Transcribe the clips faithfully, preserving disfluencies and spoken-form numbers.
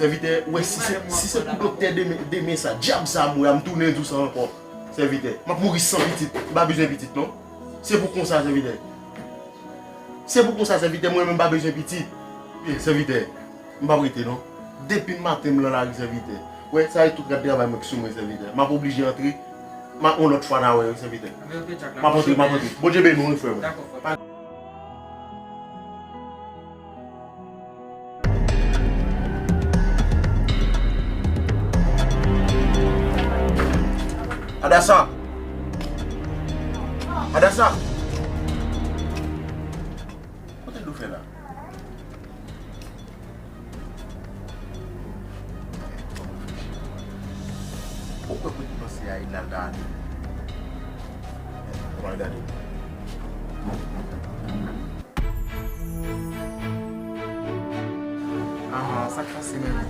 Sèvitè, ou wè, si se, si se pou doktè demen, demen sa, dyab sa a mouri a, m tounen di w sa ankò. Sèvitè, m ap mouri san pitit, m pa bezwen pitit non. Se pou konsa, sèvitè. Se pou konsa, sèvitè, mwen menm m pa bezwen pitit. Sèvitè, m p ap rete non. Depi maten m lan lari, sèvitè. Ou wè, sa e tout rad travay mwen ki sou mwen, sèvitè. M ap oblije antre. M a, yon lòt fwa n a wè, wi, sèvitè. M ap antre, m ap antre. Bondye beni w, wi, frè mwen. Adasa! Adasa! Kote l dwe fè la? Ou kwè kote panse a ye nan ta ale? Pral gade. Ahan, sa k pase menm?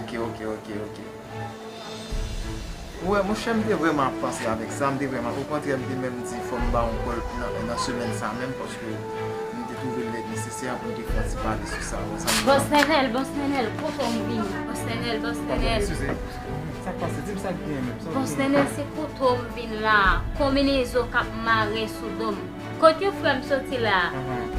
Ok, ok, ok, ok. Wè, monchè, m te vrèman ap panse avèk sa, m te vrèman, okontrè, m te menm di fò m ba yon kòl nan, nan semèn sa menm, paske m te twouve l nesesè pou m te fè yon ti pale sou sa. Wè sa m di la. Bòs Nènèl, Bòs Nènèl, kote w m vini? Bòs Nènèl, Bòs Nènèl. Eskize, sa k pase? Di m sa k genyen menm, sa k genyen? Bòs Nènèl, se kote w m vin la. Konbinezon k ap mare sou do m. Kot yon frè m soti la.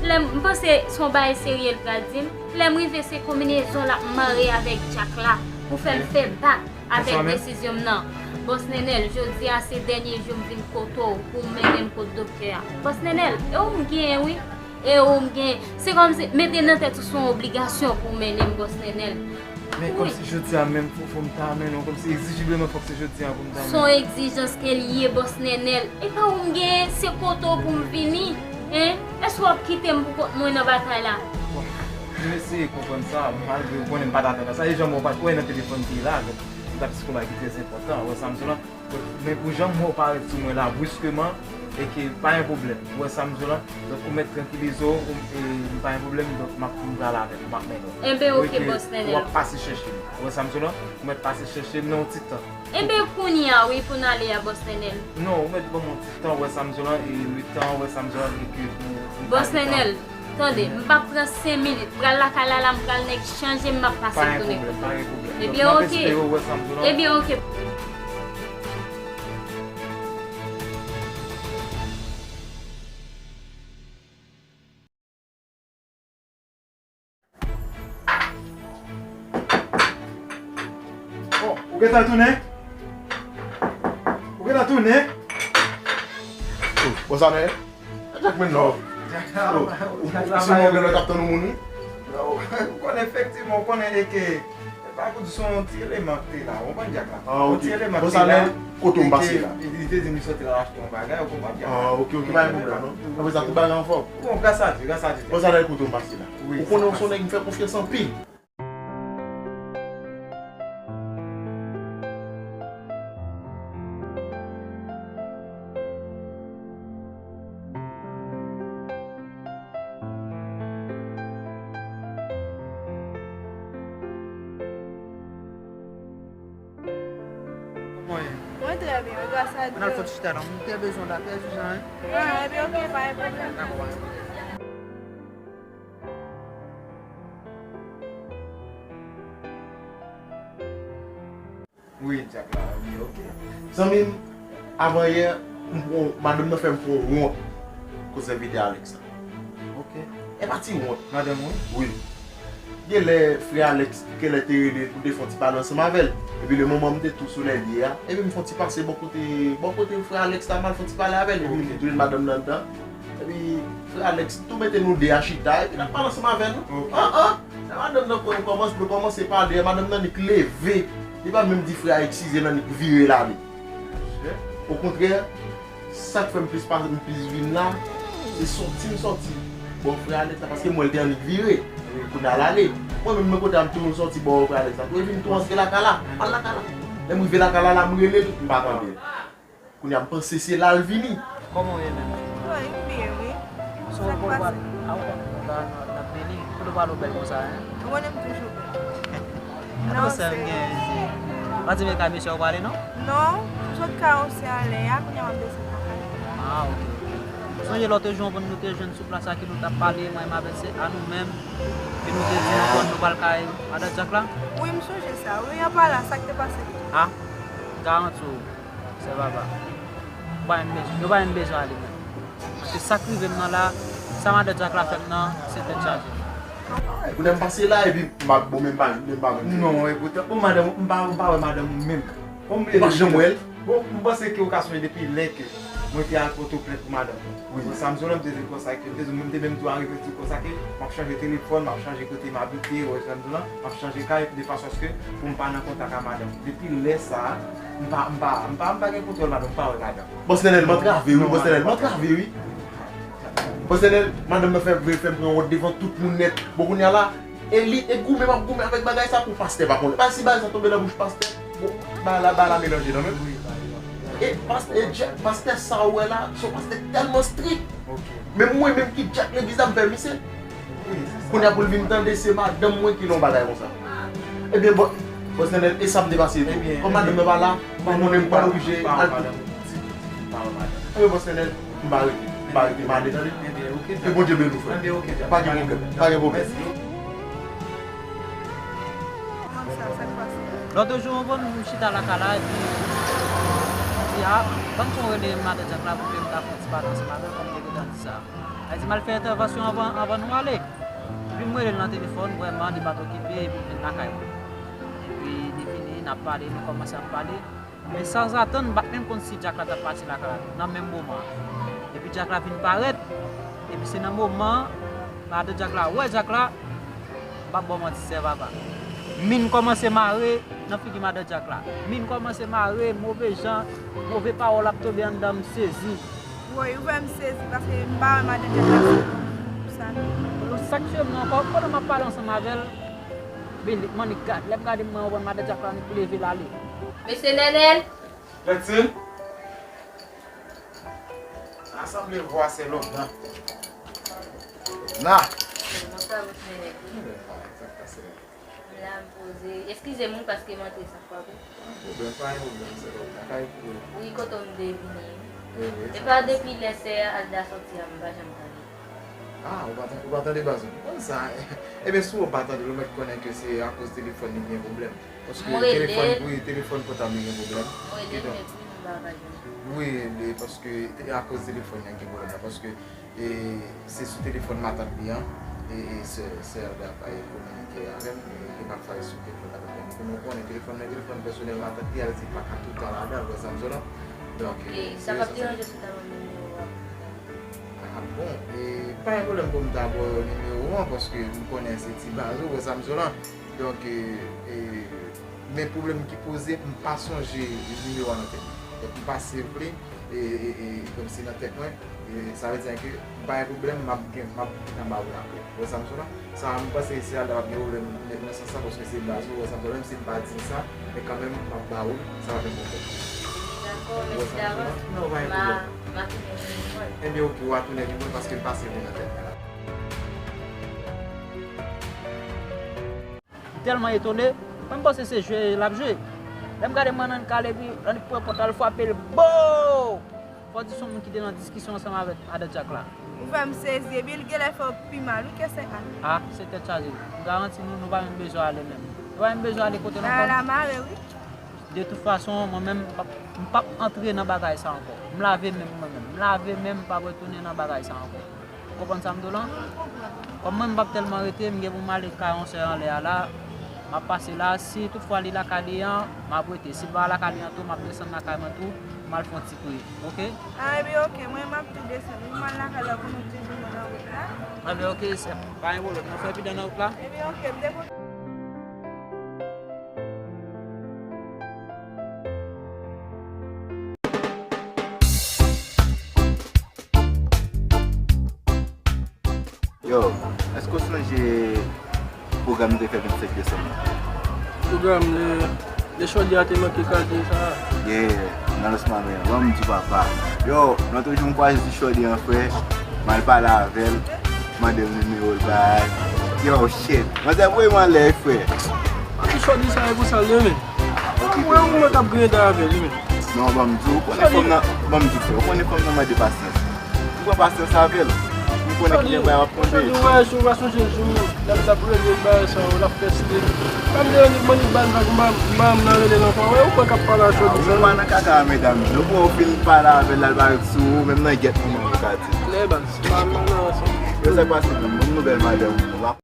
Lè m, m panse se yon bagay serye l pral di m. Lè m rive, se konbinezon l ap mare avèk djak la pou fè m fè bak avèk desizyon m nan. Bòs Nènèl, jodi a se dènye jou m vin kote w pou w mennen m kot doktè a. Bòs Nènèl, e ou m genyen wi. E ou m genyen. Se kòmsi, mete nan tèt ou se yon obligasyon pou w mennen m, Bòs Nènèl. Men kòmsi jodi a menm fò, fò m ta mennen w, kòmsi egzijibleman fòk se jodi a pou m ta mennen w. Se yon egzijans ke l ye, Bòs Nènèl. E pa ou m genyen, se kote w pou m vini. Hein? Èske w ap kite m pou kont mwen nan batay la? Bon, m eseye konprann sa, malgre ou konnen m pa t atann a sa. E jan m wè w pa t wè nan telefòn m te ye la, donk, m t ap di se yon bagay ki trè enpòtan, ou wè sa m di w lan. Donk, men pou jan m wè w parèt sou mwen la, briskeman, e ke pa gen pwoblèm, ou wè sa m di w lan. Donk, ou mèt trankilize w, ou, e, m pa gen pwoblèm, donk, m ap, m pral avè w, m ap mennen w. Enben, ok, bòs Nènèl. Ou ap pase chèche m, ou wè sa m di w lan, ou mèt pase chèche m nan yon ti tan. Enben, kounye a, wi, pou n ale a, bòs Nènèl. Non, ou mèt ban m yon ti tan, ou wè sa m di w lan, e letan, ou wè sa m di w lan, e ke pou, pou... Bòs Nènèl, tande, m p ap pran senk minit. Pral lakay la, la, m pral nèk chanje, m ap pase tounen. Pa gen pwoblèm, pa gen pwoblèm. Ebyen, ok. Donk, m ap espere ou wè sa m di w lan. Ebyen, ok. Oh, ou gentan tounen? Ou gentan tounen? Oh, bòs Anèl? Jack men non. Jack la, oh, ou, Jack la, ou se mwen menm k ap tann yon moun wi. Non, ou konnen efektivman, ou konnen e ke, e pa kou di se yon ti eleman ki te la, ou konprann Jack la? Ah, ok. Yon ti eleman ki te la. Bòs Anèl, kote w m pase la? Li te di m li soti la achte yon bagay, ou konprann Jack la? Ah, ok, ok, pa gen pwoblèm non. Apre sa, tout bagay anfòm. Bon, gras a Dye, gras a Dye. Bòs Anèl, kote w m pase la? Wi, ou konnen ou se yon nèg m fè konfyans anpil. Kòman w ye? Mwen trè byen, wi, gras a Dye. Ann al fè yon ti chita non, m te bezwen w la, trè ijan, wi. Ah, ebyen, ok, pa gen pwoblèm. Dakò, pa gen pwoblèm. Wi, Jack la, wi, ok. Zanmi m, avan yè, m pran, madanm nan fè m pran wont kot sèvitè Alex la. Ok. E pa ti wont. Madanm ou? Wi. Gen lè frè Alex, gen lè te rele pou te fè yon ti pale ansanm avè l. Epi le moman m te tou sou lè l ye a, epi m fè yon ti pase bò kote, bò kote frè Alex la, m al fè yon ti pale avè l. Epi m jwenn madanm nan anndan. Epi frè Alex tou mete nou de a chita, epi n ap pale ansanm avè nou. Ok. An, an, lè madanm nan kwè nou kòmanse, nou kòmanse pale, madanm nan nik leve. Li pa menm di frè a eskize l, nik vire l ale. Okontrè, sa k fè m plis pase, m plis vin la, se sòti m sòti bò frè Alex la, paske m wè l te annik vire. Kounye a l ale. Mwen menm, men kote a m tou sòti bò frè Alex la, tou epi m tou antre lakay la, m al lakay la. Lè m rive lakay la, la m rele l, m pa tande l. Kounye a m panse se la l vini. Kòman w ye menm? Wi, m byen, wi. Sa k pase? A, ou konnen nou la, n ap beni. Kote w pale w bèl konsa, en? Ou konnen m toujou bèl. Gade yon sèl m gen, se pa ti bèl ka mesye w pale, non? Non, m sot Kawo se anlè a, kounye a m ap desann lakay. Ah, ok, ok. Lòt jou, anvan nou te jwenn sou plas la, ke nou t ap pale, mwen, m avèk se a nou menm, ke nou te di nou konn nou pral kay Madan Dyak la. Wi, m sonje sa. Wi, an pale, sa k te pase? A, m garanti w, sè Vava, nou pa menm bezwen, nou pa menm bezwen ale menm. Paske sa k rive m nan la, sa Madan Dyak la fè m nan, se tèt chaje. Kounye a m pase la, epi m ap bon, men m pa, men m pa menm. Non, e poutan, bon, madanm, m pa, m pa wè madanm ou menm. Ou pa janm wè l? Bon, m panse ke ou ka sonje depi lè ke mwen te al pote w plent pou madanm ou. Wi. Bon, sa m di w la, m te di w konsa ke, m te di w, m te menm tou arive di w konsa ke m ap chanje telefòn, m ap chanje kote m abite, ou wè sa m di w la, m ap chanje kay, de fason aske pou m pa nan kontak a madanm ou. Depi lè sa a, m pa, m pa, m pa, m pa gen kontwòl madanm, m pa wè madanm. Bòs Nènèl, m antrave wi, bòs Nènèl, m antrave wi. Bòs Nènèl, madanm nan fè, vle fè m pran wont devan tout moun nèt. Bon, kounye a la, e li, e goumen, m ap goumen avèk bagay sa pou pastè pa konnen. Paske si bagay sa tonbe nan bouch pastè, bon, bagay la, bagay la melanje nan men m. E pas-, e Dja-, pastè sa ou wè la, se yon pastè tèlman strik. Menm mwen menm ki dyak legliz la, m pè misye. Kounye a pou l vin tande se madanm mwen ki nan yon bagay konsa. Ebyen, bò-, bòs Nènèl, e sa m te pase tou. Kòm madanm nan pa la, m pa konnen, m pa oblije al. Ebyen, bòs Nènèl, m pa rete, m pa rete, m ale, tande. Ke Bondye beni w, frè. Pa gen pwoblèm, pa gen pwoblèm. Lòt jou, bon, m chita lakay la, epi m di, a, ban m fè yon rele Madan Dyak la pou ke m ta fè yon ti pale ansanm avè l, kòm m te gentan di sa. Sa di m al fè entèvansyon anvan, anvan nou ale. Epi m rele l nan telefòn, vrèman, li pa t okipe, epi l vin lakay mwen. Epi li vini, n ap pale, nou kòmanse ap pale. Men sanzatann, m pa t menm konn si Dyak la t ap pati lakay la tou, nan menm moman an. Epi Dyak la vin parèt, epi se nan moman an, madan Dyak la wè Dyak la, m p ap ba w manti, sè Vava. Min kòmanse mare nan figi madan Dyak la. Min kòmanse mare, move jan, move pawòl ap tonbe anndan m, m sezi. Woy, ou fè m sezi, paske m pa wè madan Dyak la sou sa. Sa k tiye m nan ankò, pandan m ap pale ansanm avè l, men li, m annik gad, lè m gade, m wè madan Dyak la annik leve l ale. Mesye Nènèl! Lètsin! Asanble vwa se lontan. Na! Bonswa, mesye Nènèl. Sa k pase la? M la, m poze. Eskize m wi, paske m antre san fwa wi. Pa gen pwoblèm, pa gen pwoblèm, se lòt lakay pou ou. Wi, kote w m te vini. Wi, wi. Epa depi lè sè Alda sòti a, m pa janm tande. A, ou pa tan-, ou pa tande baz ou? M konn sa. Ebyen, si w pa tande l, ou mèt konnen ke se akoz telefòn li gen pwoblèm. Paske telefòn, wi, telefòn pòtab li gen pwoblèm. Mwen rele l, men wi, m pa ka jwenn. Wi, li, paske te, akoz telefòn li gen pwoblèm la, paske E se sou telefòn matant li an, e, e sè, sè Alda pa kominike avè m, e, e pa fè sou telefòn matant li an. Pou nou konnen telefòn nan telefòn pèsonèl matant li, a vle di li pa ka tout tan ladan l, ou wè sa m di w la. Donk, e, sa p ap deranje si w ta ban m nimewo a pou m ta. A bon, e pa gen pwoblèm pou m ta ba w nimewo an, paske m konnen se ti baz ou, ou wè sa m di w la. Donk, e, e, men pwoblèm ki poze, m pa sonje nimewo a nan tèt mwen. Donk, m pa save li, e, e, e, kòmsi nan tèt mwen, e, sa vle di ke m pa gen pwoblèm, m ap gen, m ap gentan ba ou l apre. Ou wè sa m sou la? Sa, m panse se Alda p ap gen pwoblèm nan, nan sans sa, paske se baz ou, ou wè sa m sou la, menm si m pa di l sa, men kanmenm, m ap ba ou l, sa pa gen pwoblèm. Dakò, mèsi davans. Non, pa gen pwoblèm. M a, m a tounen nimewo a. Ebyen, oke, w a tounen nimewo l paske m pa save li nan tèt mwen la. M tèlman etone, mwen m panse se jwe l ap jwe. Lè m gade m annik kale epi l annik pran pòt la, l frape l, bo! Fò di se yon moun ki te nan diskisyon ansanm avèk madan Dyak la. Ou fè m sezi, epi l genlè fè w pi mal wi ke sè Alda. A, se tèt chaje. M garanti nou, nou pa menm bezwen ale menm. Nou pa menm bezwen ale kote nou konn. Bagay la mare wi. De tout fason, mwen menm, m p ap, m p ap antre nan bagay sa ankò. M lave men m mwen menm. M lave men m, m p ap retounen nan bagay sa ankò. Ou konprann sa m di w lan? Kòm mwen, m p ap tèlman rete, m gen pou m ale kay yon sè anlè a la. M ap pase la, si toutfwa li lakay li an, m ap rete. Si l pa lakay li an tou, m ap desann lakay mwen tou, m al fè yon ti kouri. Oke? A, ebyen, oke, mwen, m ap tou desann. Ou mal lakay la, pou nou ti jou nan wout la. Ebyen, oke, sè m. Pa gen pwoblèm. N ap fè pi dan nan wout la. Ebyen, oke, m te kontan. Yo, èske w sonje pwogram nou te fè vennsenk desanm nan? Pwogram lè, lè chòdyè a te manke kale sa a. Yeah, nan lansman men, ban m di papa. Yo, lòt jou m kwaze ti chòdyè an, frè, m al pale avè l, mande l nimewo l bay. Yo, shit, manzè voye m anlè, frè. Ti chòdyè sa e konsa l ye, men. Mwen, mwen t ap griyen dan avè l, men. Non, ban m di w, ou konnen fanm nan, ban m di w, frè, ou konnen fanm nan mande pasyans. M pran pasyans avè l. M konnen ki jan bagay ap tonbe. Chòdi, ou wè, si w pa sonje jou, l ap, l ap rele bagay sa yo, l ap fè stil. Pa m deranje, m annik ba l vag, m pa, m pa janm nan rele l ankò. Wè, ou kwè k ap pale a Chòdi sa? Ou pa nan kaka a medam yo. Ou pran, ou fin pale avè l, l al parèt sou ou, menm nan gyèt manman ou ka di. Lè baz, m pa nan sa. Yo, sa k pase menm? Bon nouvèl madanm ou.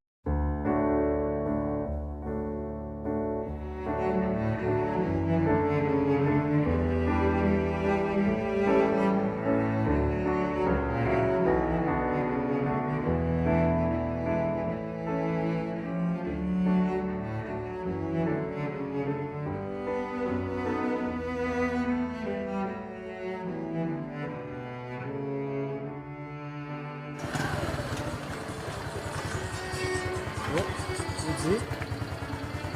Ou di?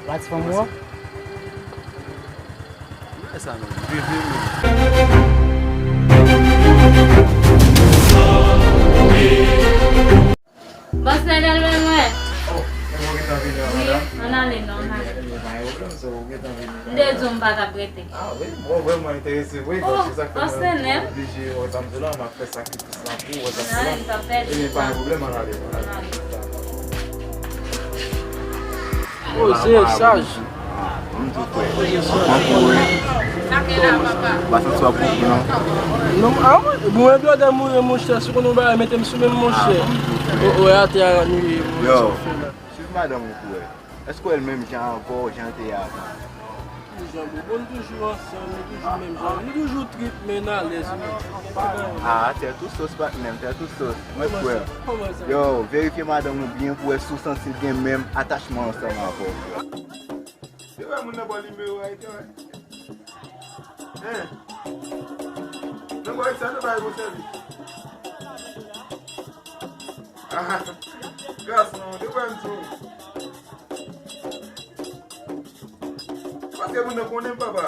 Pati fanm ou an? Bagay sa menm, vye vye menm. Bòs la, al wè mwen. Oh, e mwen gentan vini, wi, madanm. Ann ale non, ann ale. Ebyen, ebyen, pa gen pwoblèm, se ou gentan vini. M te di w m pa t ap rete. Ah wi, mwen vrèman enterese, wi. Oh, donk, se sa k fè mwen oblije wè sa m di la, m ap fè sakrifis la pou ou, wè sa m di la. Ann ale, m t ap pèdi. Ebyen, pa gen pwoblèm, ann ale, ann ale. Ann ale. Oh, se saj. M tou kwè. Pran kouraj. Ou pa santi w ap konprann? Non, ah wi, bon, e blòdè mouri, monchè, si w konn yon bagay, mete m sou men m, monchè. Ah, m tou kwè. O, o, e atè a nou ye, monchè. Yo, suiv madanm ou pou wè. Èske w wè l menm jan ankò, jan l te ye avan? Toujou jan, bon, nou toujou ansanm, nou toujou menm jan. Nou toujou trip, men n alèz, wi. Ah, tèt ou sòs, patnè m, tèt ou sòs. Mwen kwè. Kòman sa? Kòman sa? Yo, verifye madanm ou byen pou wè si w santi l gen menm atachman ansanm avè w. Se vre moun nan ba w nimewo a, ete wè. Hein? Nan ba w sa, nou ba yo bon sèvis. Ah, gason, de wè m tou. Paske moun nan konnen m, papa.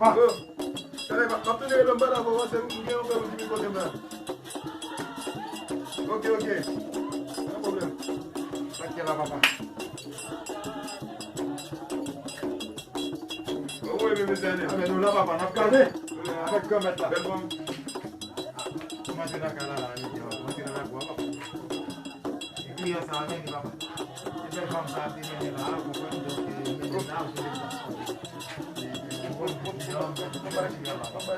Pa. Oh, talè, m ap tounen rele m pa la, papa, se m gen yon pèp ki vin kote m la. Ok, ok. Pa gen pwoblèm. Sa k la, papa. Ou wè, bebe, se ale. Anben, nou la, papa, n ap gade. Avèk granmèt la. Bèl fanm. Ou antre nan kay la, la, Miguel. Ou antre nan lakou a, papa. E kliyan sa a, men, papa. Se bèl fanm sa a, te mennen la, ou konprann, donk, e, mennen la, ou se bèl fanm. E, e, ou konn, kliyan, men, se bèl kliyan la, papa.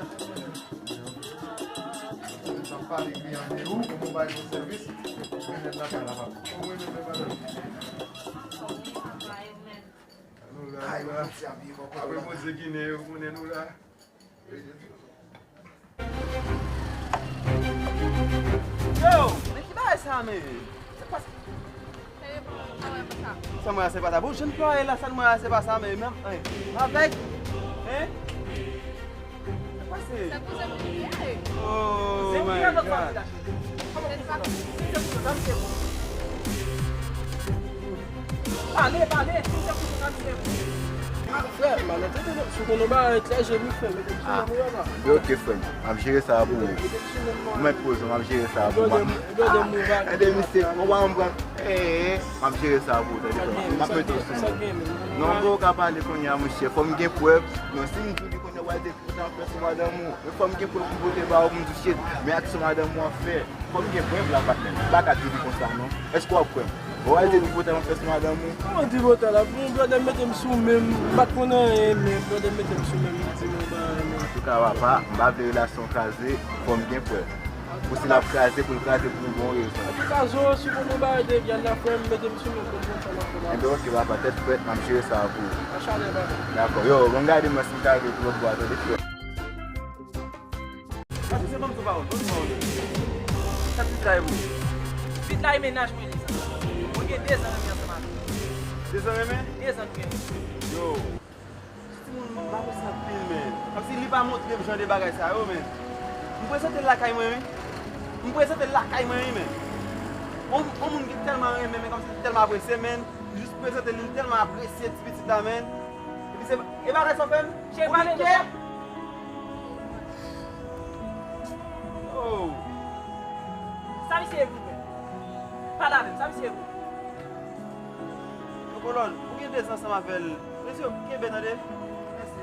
Sa pale kliyan de ou, pou bay bon sèvis, mennen nan kay la, papa. Ou renmen, men, madanm. Nou la, nou la. Apre Bondye ki ne yo, konnen nou la. Yo, men ki bagay sa, men? Sa k pase? Sa mwen a se pa sa. Bon, jèn plwaye la, sa mwen a se pa sa, men menm, hein? Avèg? Hein? Sa k pase? Se kouzen m li ye. Oh my God. Pale, pale, si w te koute sa, misye. Frè, malè, tande non, si w konn yon bagay klè, je wi, frè, mete m sou menm ou la. Ah, ok, frè m. M ap jere sa pou ou. Mete m sou menm ou. Ou mèt poze, m ap jere sa pou ou. Gade, misye, ou pa konprann. Eh, m ap jere sa pou ou, tande frè m. M ap mete w sou menm. Non, bro, ou ka pale kounye a, monchè. Fò m gen prèv. Non, si m di w li kounye a, w al di Sa m fè sou madanm ou. Men fò m gen prèv pou m pote ba ou pou m di w shit, men aksyon madanm ou ap fè. Fò m gen prèv la, patnè. M pa ka di li konsa non. Èske w ap kwè m? Bon, w al di tripotay m ap fè sou madanm ou. Kòman tripotay la? Bon, blòdè mete m sou men m. M pa t konn anyen, men blòdè mete m sou men m, m di m yon bagay, men. Antouka, papa, m pa vle relasyon kraze, fò m gen prèv. Pou si l ap kraze, pou l kraze pou yon bon rezon. Antouka, Zo, si w konn yon bagay de vyal la, frè m, mete m sou men m konn konsa m ap fè bagay. Enben, ok, papa, tèt frèt, m ap jere sa pou ou. An chalè, papa. Dakò. Yo, ban m gade mwen si m ka rive pou lòt bò a, tande frè. Pase se ban m sou pawòl, ban m sou pawòl. Sa pitit la e pou ou? Pitit la e mennaj mwen li sa. Mwen gen dezan renmen ansanm avè l. Dezan renmen? Dezan nou renmen. Yo. Timoun, m apresye anpil, men. Kòmsi li pa montre m jan de bagay sa yo, men. M prezante l lakay mwen, wi. M prezante l lakay mwen, wi, men. On, on moun ki tèlman renmen, men kòmsi li tèlman apresye, men. M jis prezante l, li tèlman apresye ti pitit la, men. Epi se, e bagay sa w fè m? Cheri, pale de sa. Oh. Sa misye ye pou mwen? Pale avè m, sa misye ye pou mwen? Yo, Kolòn, ou gen dezan ansanm avè l. Mesye, kenbe tande. Mèsi.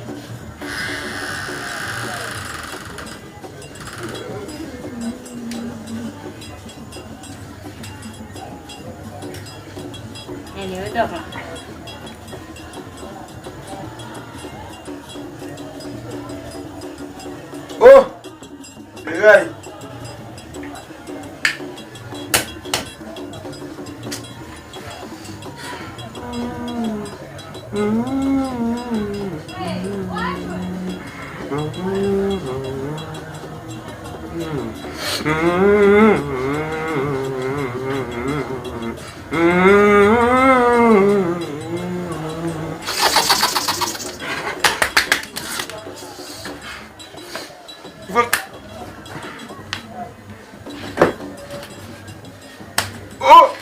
Anyway, dòk la. Oh! Miray! Oh!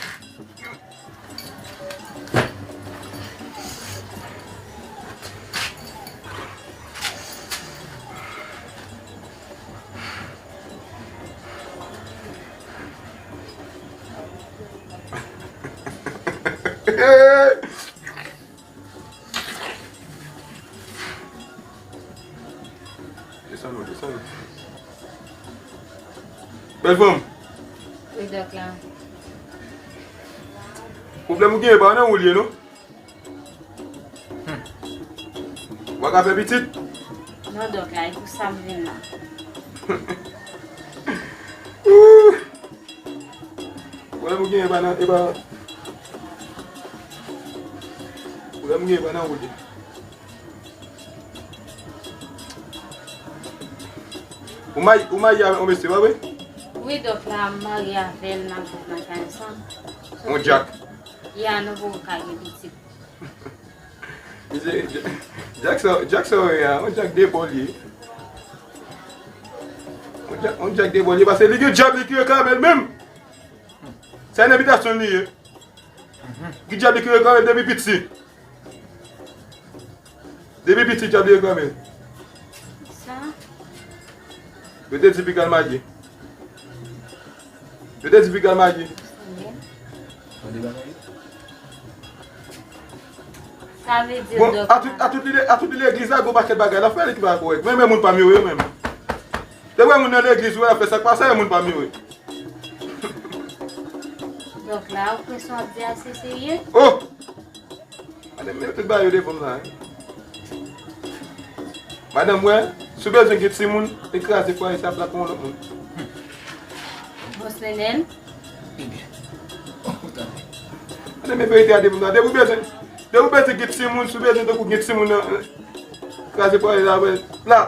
Desann ou, desann ou. Bèl fanm. Wi, dòk la. Pwoblèm ou genyen pa nan ou l ye, non? Ou pa ka fè pitit? Non, dòk la, e pou sa m vin la. Pwoblèm ou genyen pa nan, e pa, pwoblèm ou genyen pa nan ou l ye. Ou may-, ou marye avèk yon mesye, pa vre? Wi, dòk la, m marye avè l, n ap viv nan kay ansanm. Yon djak. Ya, nou poko ka gen pitit. Misye, djak sa, djak sa w wè a, yon djak de bò l ye. Yon djak, yon djak de bò l ye, paske li gen djab li ki rele Kamèl menm. Sa nan bitasyon li ye. Ki djab li ki rele Kamèl depi piti. Depi piti djab li rele Kamèl. Sa? Yo te di piga l marye. Yo te di piga l marye. Sa vle di bon, dòk a tout, a tout li, a tout li legliz la, gon pakèt bagay l ap fè li ki pa kòrèk. Men, men moun pa m yo, yo menm. Te wè moun nan legliz, wè, ap fè sa k pa sa, e moun pa m yo, wi. Dòk la, ou kwè sa w ap di a se serye? Oh! Madanm, men tout bagay yo devan m la, wi. Madanm, wè, si w bezwen gen timoun, e kraze fwaye sa, plat pou yon lòt moun. Bòs Nenel. Ebyen. Madanm, men verite a devan m la. Depi w bezwen, depi w bezwen gen timoun, si w bezwen tankou gen timoun nan, Kraze pwale la, wè. La.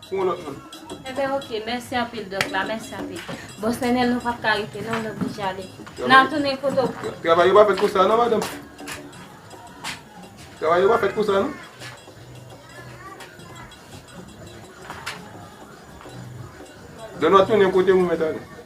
Pou yon lòt moun. Enben, oke. Mèsi anpil, dòk la. Mèsi anpil. Bòs Nènèl, nou p ap ka rete, non. Nou oblije ale. N a tounen kote w. Travay yo pa fèt konsa, non, madanm. Travay yo pa fèt konsa, non. Donn w ap tounen kote w mèt ale.